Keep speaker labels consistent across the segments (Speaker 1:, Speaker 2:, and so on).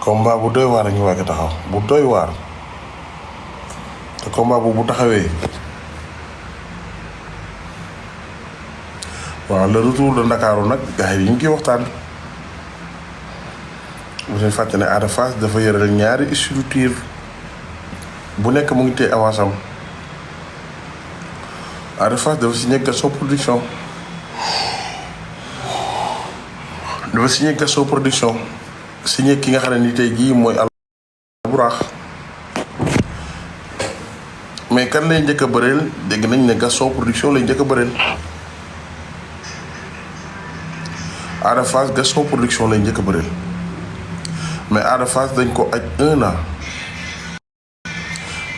Speaker 1: combat bu doy waar a ñu waaj a taxaw bu doy waar te combat bu taxawee waaw le retour de Ndakaaru nag gars yi ñu ngi ciy waxtaan. bu leen fàtte ne Ada Fass dafa yëral ñaari structure bu nekk mu ngi téye avance am Ada Fass dafa signé Gaston production signé ki nga xam ne ni tey jii mooy Alburax mais kan lay njëkk a bëreel dégg nañ ne Gaston production lay njëkk a bëreel Ada Fass Gaston production lay njëkk a bëreel mais Ada Fass dañ ko aj 1 an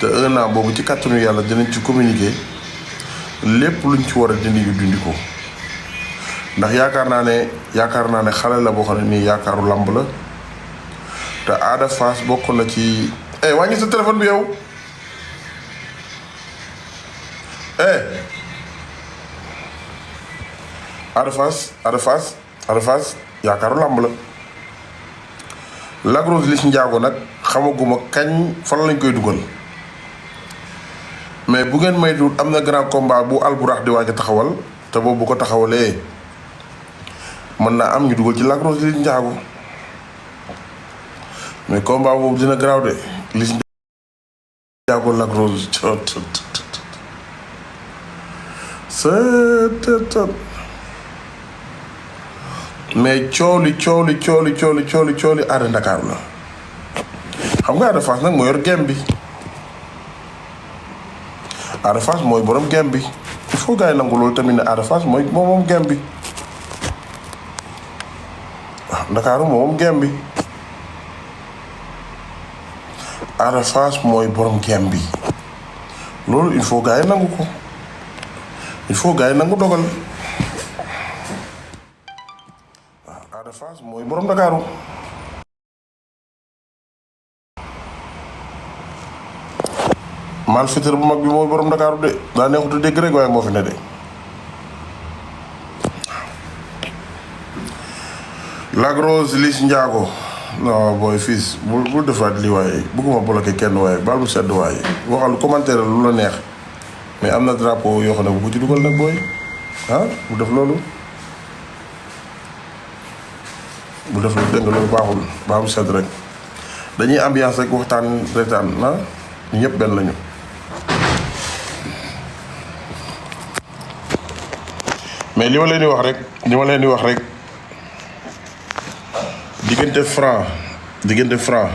Speaker 1: te 1 an boobu ci kàttanu yàlla dinañ ci communiquer lépp luñ ci war a dindi ñu dindi ko ndax yaakaar naa ne xale la boo xam ne nii yaakaaru làmb la te Ada Fass bokk na ci wàññi sa téléphone bi yow Ada Fass yaakaaru làmb la Lac Rose Liss Ndiago nag xamaguma kañ fan lañ koy dugal mais bu ngeen maytu am na grand combat bu Alburax di waaj a taxawal te boobu bu ko taxawalee mën naa am ñu dugal ci Lac Rose Liss Ndiago mais combat boobu dina garaaw de Liss Ndiago Lac Rose mais cooli Ada Ndakaaru la xam nga Ada Fass nag moo yor gem bi Ada Fass mooy borom gem bi il faut gars yi nangu loolu tamit ne Ada Fass mooy moom gem bi Ndakaaru moom gem bi Ada Fass mooy borom gem bi loolu il faut gars yi nangu ko il faut gars yi nangu dogal Ada Fass mooy borom Ndakaaru malfaiteur bu mag bi mooy borom Ndakaaru de daa neexut a dégg rek waaye moo fi ne de Lac Rose Liss Ndiago non booy fils bul defaat lii waaye bëgguma bloqué kenn waaye baal mu sedd waaye waxal commentaire lu la neex mais am na drapeau yoo xam ne bu ko ci dugal nag booy bu def loolu dégg nga loolu baaxul baax mu sedd rek dañuy ambiance rek waxtaan reetaan ñu ñëpp benn lañu mais li ma leen di wax rek diggante Franc